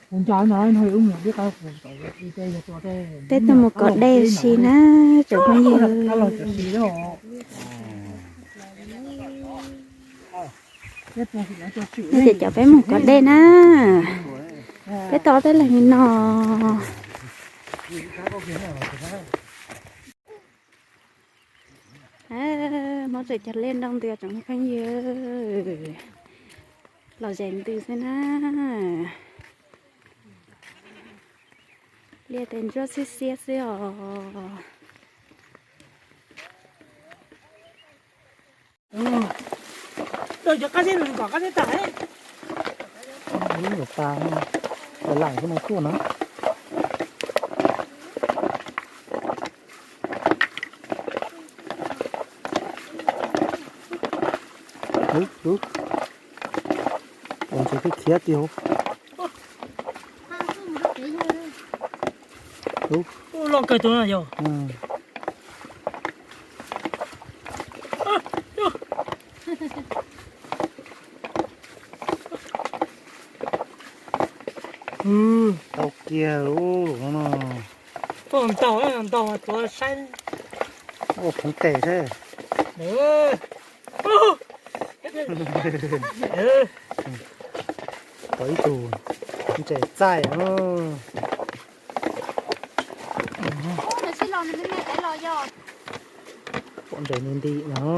Peb tuaj mus kov dej si na, cov phooj ywg. Ces cov peb mus kov dej na, peb tau ob peb leeg li no. Mob tseem cog liaj nroj ntws tsoom phooj ywg, los zes ntws xwb na. Liaj tes ntsuab xiab xiab xwb os. Ub, ub, ntses twb khiav tiag. Loj kawg tus no yog. Tau kiag lub no. Tuaj ntaus, ntaus tuav saib. Ua phoov tes thiab. Tau ib tug ntses txaij. Pom ntses nti nti no.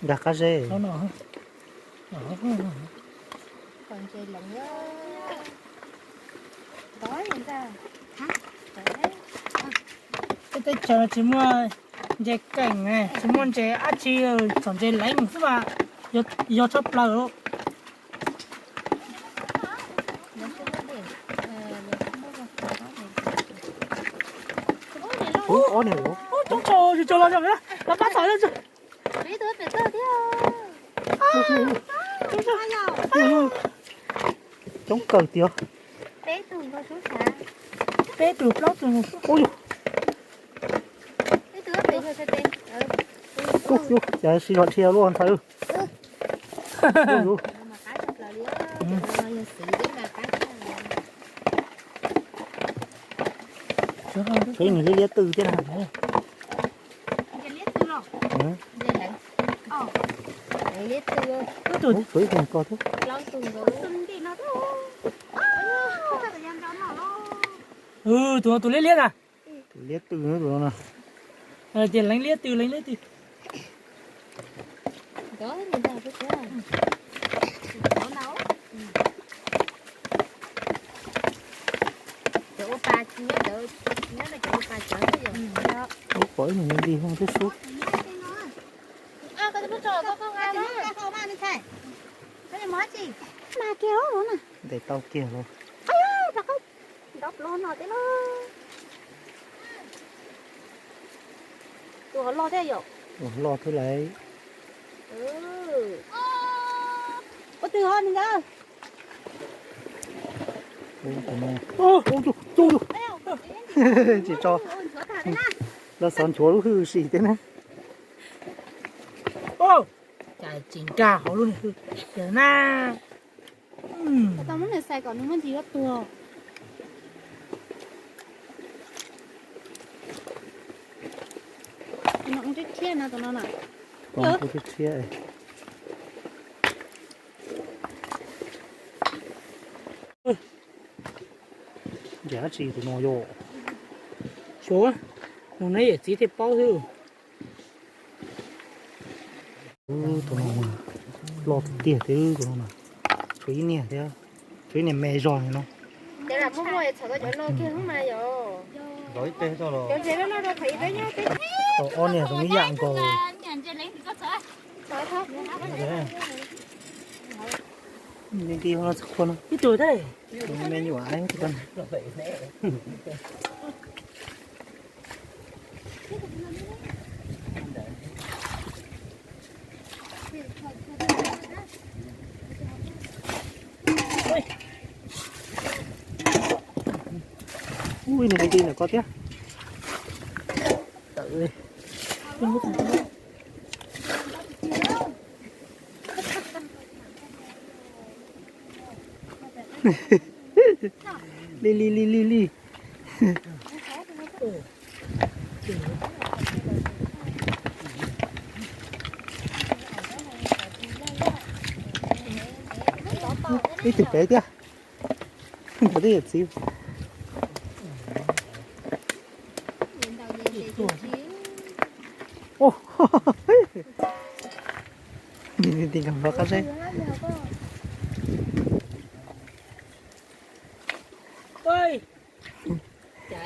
Nkag qab zeb. Teb chaws tsis muaj ntses keem, tsis muaj ntses dab tsi, txhom ntses leev xwb mas yog tshaj plaws. Ub, ob niag. Coob tshaj, tsis tshua los, los pab txhom. Coob kawg tiag. Peb tug plaub tug. Ub, cas sib zog dhia luaj ntxhais. Tshuav ib tug liab liab twj thiab na. Ub, tshuav ib tug ko thiab. Tus no tus liab liab na. Tus liab twj tus no na. Ces leev liab twj, leev liab twj. Ub, pom ib nus nti nti ho twb sub. Ntes tau kiag los. Tus ho loj thiab yom. Tus ho loj thiab lauj. Ua twg ho nws nkawd. Tsis tso, los xov nchuav lub hwj sim thiab na. Cas tsis nkag hauv lub hwj sim na. Tau muab nws xais kom nws muaj ntsis yuav tuag. No ub, rhiab no tus no na. Ntshe dab tsi tus no yom. Xyov, mus neb yawm txiv thiaj paub xwb. Tus no loj tiag tiag tus no na. Tshuav ib niag thiab, tshuav ib niag me zog li no. Ob niag zoo ib yam nkaus. Nti nti ho txog qhua no. Ib tug thiab. Me nyuam. Ui, nws nti ntawm ko thiab. Tawm li. Li li li li li. Ib tug pem thiab. Ntawd twb yog txiv. Tis nkaus nplo qab zeb.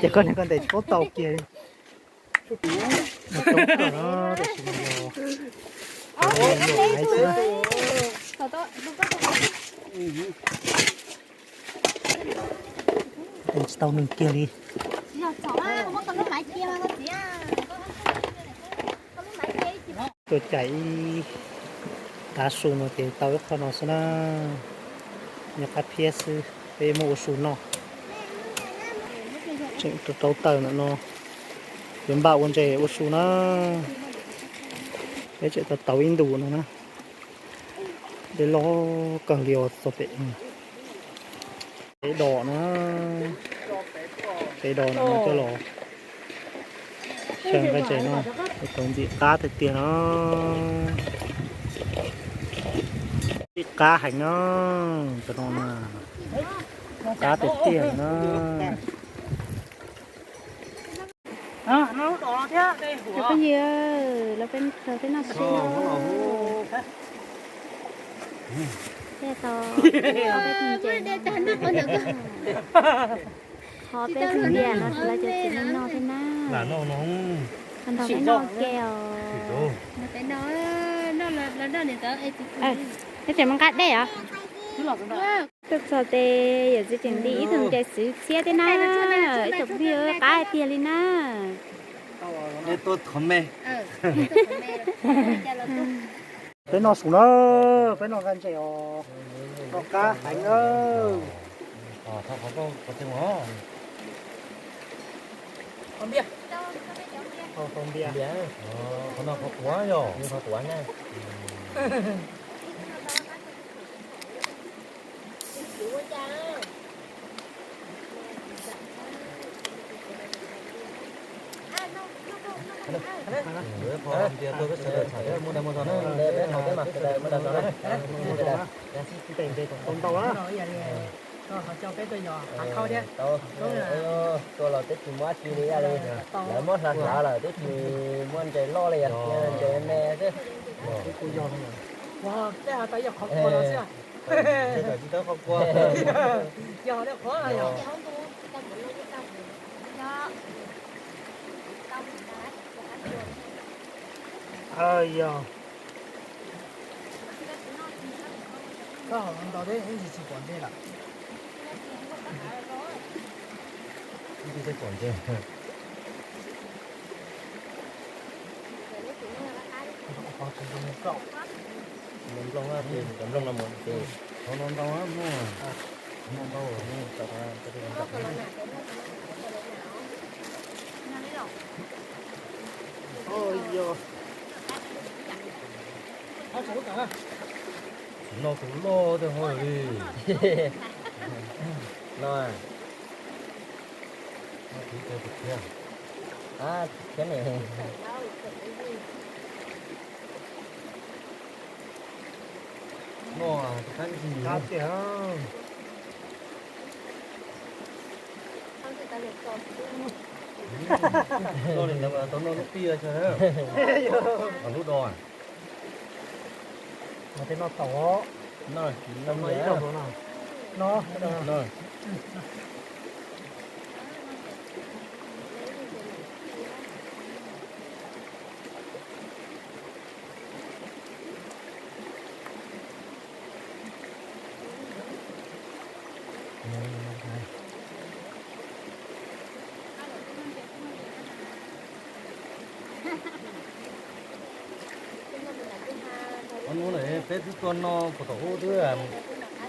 Ces koj niag koj ntes tsis paub tau kiag li. Tab sis mas yog, yog laiv xwb na. Ntes tsis tau nws kiag li. Tuaj cais ib tav su no ces tau ib qho no xwb na. Nyob qab phiab xwb, peb muab ua su noj. Tseem rau rau taws ntawm no, yuav npaj ua ntses ua su na. Peb tseem tau tau ib ntus no na. Dej loj kawg li os txog pem. Peb dos na, peb dos no coj los xyaw nqaij ntses no, tau ntxim qab tiag tiag no. Ib qab heev no, cov no na, qab tiag tiag na. Cov phooj ywg, los peb noj tsheb no. Tej tau, qhov peb tus nce, qhov peb tus nce no lawv cov txiv neej noj thiab na. Qhov ntawd peb noj ke os. Peb tseem mus nqa dej os. Tuaj txog ces yawm txiv tseem li ib tug ntses xwb txhiab thiab na. Ib tsoom phooj ywg, qab tiag li na. Peb noj su na, peb noj nqaij ntses os, noj qab heev na. Qhov no qhov quav yog, qhov quav na. Peb qhov tias tuaj peb sawv daws tham thiab muaj dag muaj zog na. Peb qhov peb mas sawv daws muaj dag zog na. Ntau na. Tuaj los twb tsis muaj dab tsi li, lawv muab hlav hlav lawm twb tsis muaj ntses loj li, ntses me xwb. Yog tsis tau qhov kua. Yog. Koj haus ntau thiab ib ntsis tsis pom ntses lawm. Ib ntsis tsis pom ntses. Nplooj, nplooj no mus ces, no ntau muaj, no ntau. Tsis noj tus loj tej hov li. No. Noj tus thiab. Thiab ne. Noj tus qab ntsis qab tiag. Noj li ntawd mas tau noj lub pij os. Lub do. Mas tej noj tau. Noj ib zaug no. No. Hnub no peb twb tuaj noj puag thaum ub twb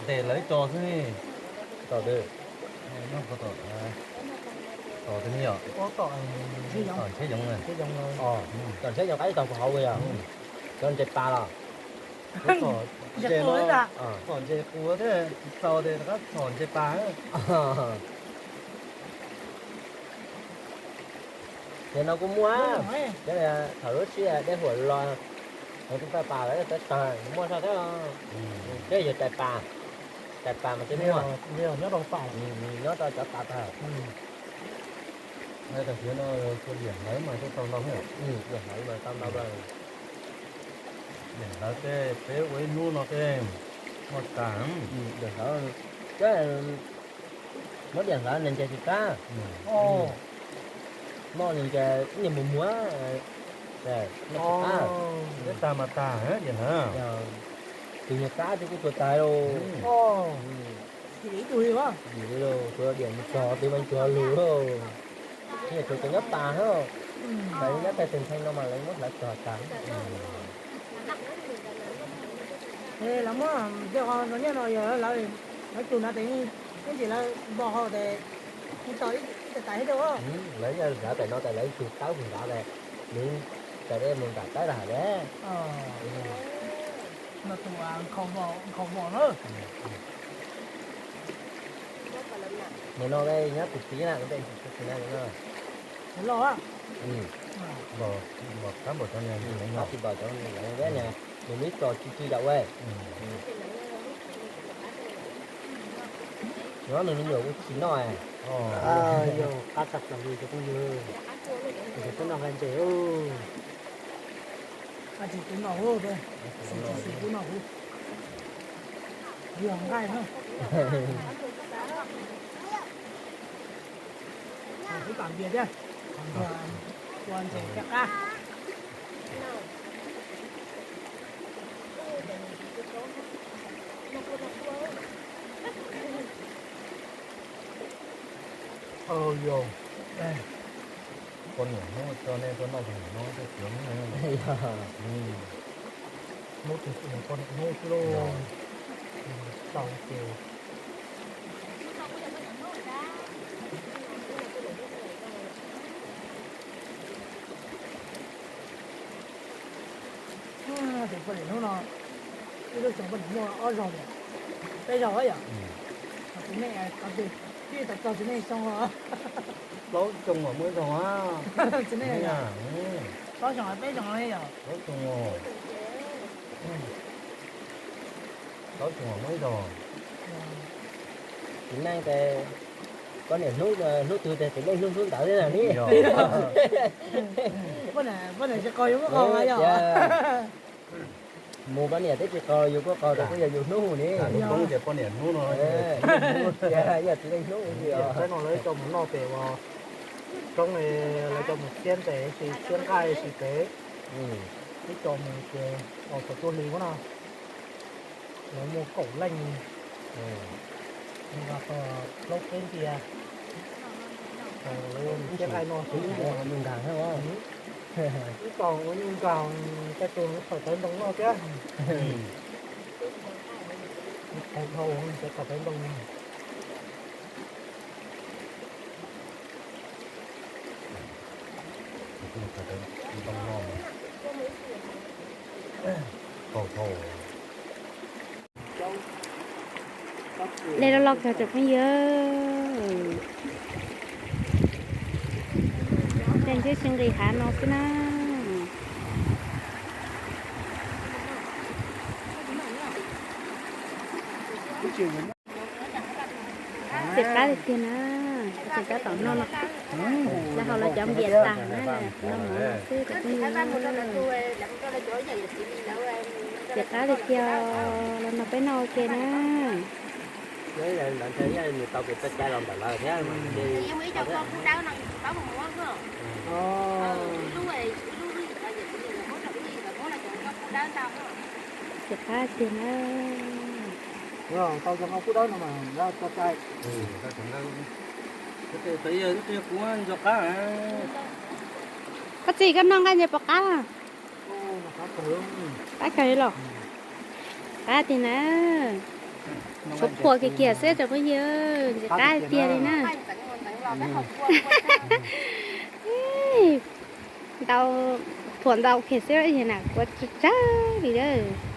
ntes lawv ib co xwb ne. Tom twg? Noj puag tom. Tom twg ne yom? Tom ntshe yoov, tom ntshe yoov qab tog puag hauv yog cov ntses pas los? Tom ntses qus thiab tsis txaus tes rov qab tom ntses pas. Nim no kuj muaj, thaum lub sij hawm dej huam los, kuv pab pas lawv tawg tawg muaj zog thiab. Thiab yog rais pas, rais pas mas twb muaj, nyob rau cov pas tag. Tam sim no diam hlawv mas tau ntau, diam hlawv mas tau ntau lawm. Diam hlawv tej peb ua ib hnub no tej muaj tas. Diam hlawv, muab diam hlawv nws nce tsis qab, noj nws nce ib nyuag mus muag, noj tsis qab. Peb tag mas tag diam hlawv. Tus nyuag qab twb kuj tuag tas lauj. Dim li lauj, tsuav diam mus txog twb mas tsuav lug lauj. Tsuas cov nyob pas hab, mas nyob thaij tus ntxhee no mas lawv muab hlawv txog tas. Lawv muab cov qhov no nyob no yog lawv, lawv tug nrad tes, ib ntsis lawv npo hau tes, ib tais tais thiab rau. Lawv yog nrad tais no tais lawv tug tawb mus nrad tais, nws tais dej mus nram tawb lam hais dab. No tus nkhaus vos na. Nim no nyob tus txiv na, tus txiv na no. Loj, qab npaum cov niag, qab tsis npaum cov niag, nws muaj ib co tsw tsw yam ua. Nyob nws me nyuam kuj tsis noj. Yog qab tag plaws li cov phooj ywg, cov peb noj nqaij ntses. Ab tsis kuv noj huv, tsis kuv noj huv, yog nqaij na. Kuv pam npias thiab, ua ntses thiab qab. Yog poj niam hnub tso nej tuaj noj tus no tej tias hnub twg poj niam hnub xwb lauj. Tau ces tus poj niam hnub no, ib lub xyoo poj niam muaj ob zaug, peb zaug yom. Txiv neej, tsis tau txog txiv neej xyoo os. Plaub xyoo los muaj ib zaug. Txiv neej, plaub xyoo los peb xyoo li yom. Plaub xyoo, plaub xyoo los muaj ib zaug. Txiv neej ces poj niam hnub, hnub twg ces txiv neej hnub hnub ntawd thiab na ni. Poj niam tsis qaug yus kuj qaug mas yog. Mus poj niam twb tsis qaug yus kuj qaug, kuj yog yus hnub ni. Lub koob ces poj niam hnub no, yog txiv neej hnub li os. Saib no lawv coj mus noj pem uas roob, lawv coj mus xiab ntses sis xiab nqaij sis pem, twb coj mus ces thaum cuaj hlis ub no lawv muaj kaum leej nqa plaub qeb ntiag xiab nqaij no xwb. Ib tog ua nyuj nkag, tej tug tawv ntoo noj thiab. Tawv dhau cov tawv ntoo. Le los los kawg cov phooj ywg, tej ntsib sib nqis hav no xwb na. Txiv qab tiag tiag na, txiv qab tom no no, lawv haus lawv cov npias tas na, no mov no xwb cov phooj ywg. Txiv qab tiag tiag, los nrog peb noj ua ke na. Nws tau kev txoj cai los ntawm lawv thiab. Txiv qab tiag na. Tau zoo nqaij pub dawb no mas txoj cai. Koj txiv, koj noj nqaij ntses puas qab? Qab kawg li los? Qab tiag na. Kuv phuam kiag kiag xwb cov phooj ywg, ntses qab tiag li na. Ntau, thuam ntau kiag xwb na, kuav tsawg tsawg li lawm.